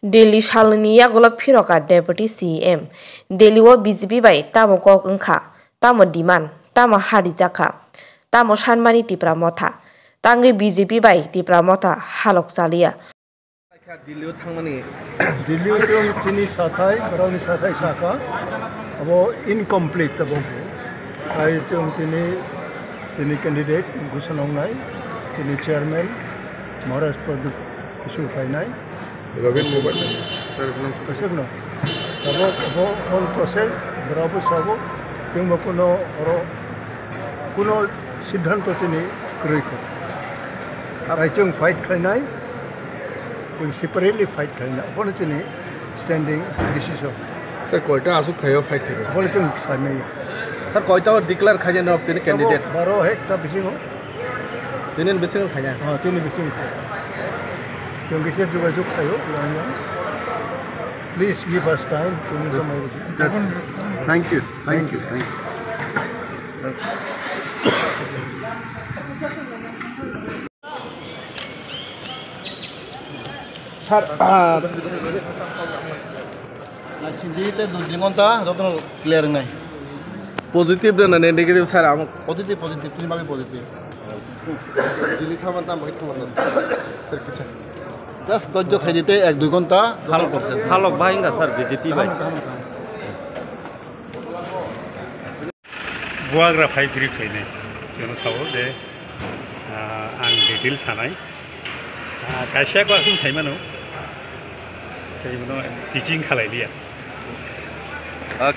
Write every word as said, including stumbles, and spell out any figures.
Delhi salni yagulo phirokha Deputy C M. Delhi o B J P bai tamo kok wngkha, tamo demand, tamo harijakha, tamo sanmani Tipra Motha. Tangwi B J P bai Tipra Motha halok chaliya. Delhi o thangmani. Delhi o chwng chini sathai, borokni sathai sakha, abo incomplete abo. Tai chwng tini, chini candidate gusana wngnai, chini chairman Maharaj Pradyot Kishore phainai. Robin Kubar. Kwchwkno. Abo, abo on process, borokbo sabo, chwngbo kuno oro, kuno siddhanto chini kwrwi kho. Tai chwng fight khlainai, chwng separately fight khlainai. Abono chini standing decision. Sir, koita aswk thaio fight khlainai? Abono chwng sanai. Sir, koita declare khainai norok tini candidate? Baro hekta bisingo. Tini bisingo khainai? Ah, tini bisingo. Chwng kisa jogajog khaio, yang yang. Please give us time, chwng samai. That's, thank you, thank you, thank you. Sir, ah, naisingdi tei dui tin ghonta jotono clear wngnai. Positive da na negative, sir? Amo positive, positive, tini bagwi positive. Delhi thangma tamo khe thangma sir, kicha. Just dojjo khaidi tei ek dui ghonta jotono positive. Halok bahai wngkha, sir, B J P bai. Kaham, kaham, kaham. Bubagra phai brief khainai, chwngno sao je, ah, ang detail sanai. Ah, kaisa ko aswk saimano, tei bono teaching khalai liya. Ok.